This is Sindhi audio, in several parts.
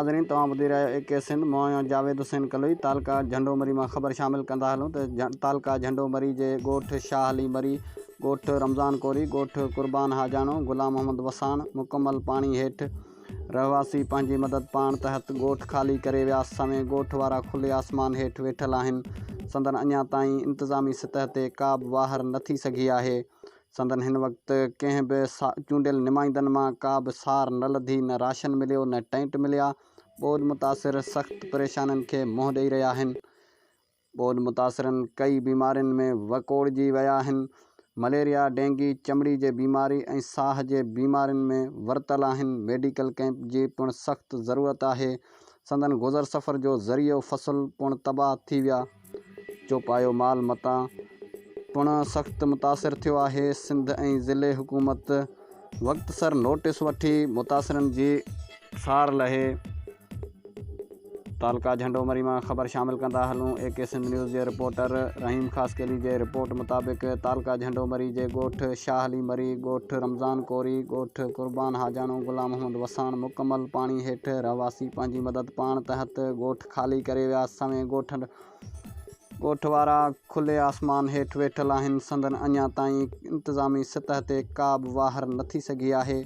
ناظرين توهان ٻڌي رهيا آهيو اي ڪي سنڌ مان آهيان جاويد حسين ڪلوئي تعلقه جهنڊو مري مان خبر شامل ڪندا هلون ته تعلقه جهنڊو مري جي ڳوٺ شاهه علي مري ڳوٺ رمضان ڪوري ڳوٺ قربان حاجاڻو غلام محمد وساڻ مڪمل پاڻي هيٺ رهواسي پنهنجي مدد پاڻ تحت ڳوٺ خالي ڪري ويا سوين ڳوٺ وارا کلي آسمان هيٺ ويٺل آهن سندن اڃا تائين انتظامي سطح تي ڪا به واهر نه ٿي سگهي آهي سندن هن وقت ڪنهن به چونڊيل نمائندن مان ڪا به سار نه لڌي، نه راشن مليو نه ٽينٽ مليا، ٻوڏ متاثر سخت پريشانين کي منهن ڏئي رهيا آهن، ٻوڏ متاثرن ڪئي بيمارين ۾ وڪوڙجي ويا آهن، مليريا، ڊينگي، چمڙي جي بيماري ۽ ساهه جي بيمارين ۾ ورتل آهن، ميڊيڪل ڪئمپ جي پڻ سخت ضرورت آهي، سندن گذر سفر جو ذريعو فصل پڻ تباهه ٿي ويا. چوپايو مال متاع پڻ سخت متاثر ٿيو آهي، سنڌ ۽ ضلعي حڪومت وقت سر نوٽيس وٺي متاثرن جي سار لهي. تعلقه جهنڊو مري مان خبر شامل ڪندا هلون اي ڪي سنڌ نيوز جي رپورٽر رحيم خاصخيلي جي رپورٽ مطابق تعلقه جهنڊو مري جي ڳوٺ شاهه علي مري، ڳوٺ رمضان ڪوري، ڳوٺ قربان حاجاڻو، غلام محمد وساڻ مڪمل پاڻي هيٺ رهواسي پنهنجي مدد پاڻ تحت ڳوٺ خالي ڪري ويا، سوين ڳوٺ وارا کلي آسمان هيٺ ويٺل آهن، سندن اڃا تائين انتظامي سطح تي ڪا به واهر نه ٿي سگهي آهي،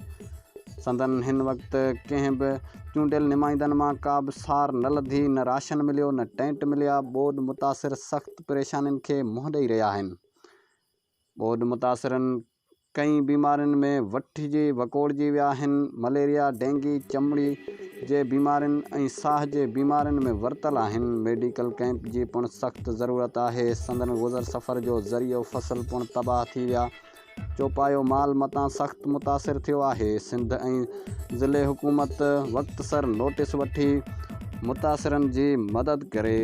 سندن هن وقت ڪنهن به چونڊيل نمائندن مان ڪا به سار نه لڌي، نه راشن مليو نه ٽينٽ مليا، ٻوڏ متاثر سخت پريشانين کي منهن ڏئي رهيا آهن. ٻوڏ متاثرن ڪئين بيمارين ۾ وٺجي وڪوڙجي ويا آهن، مليريا، ڊينگي، چمڙي جي بيمارين ۽ ساهه جي بيمارين ۾ ورتل آهن، ميڊيڪل ڪئمپ جي پڻ سخت ضرورت آهي، سندن گذر سفر جو ذريعو فصل پڻ تباهه ٿي ويا، چوپايو مال متان سخت متاثر ٿيو آهي، سنڌ ۽ ضلعي حڪومت وقت سر نوٽيس وٺي متاثرن جي مدد ڪري.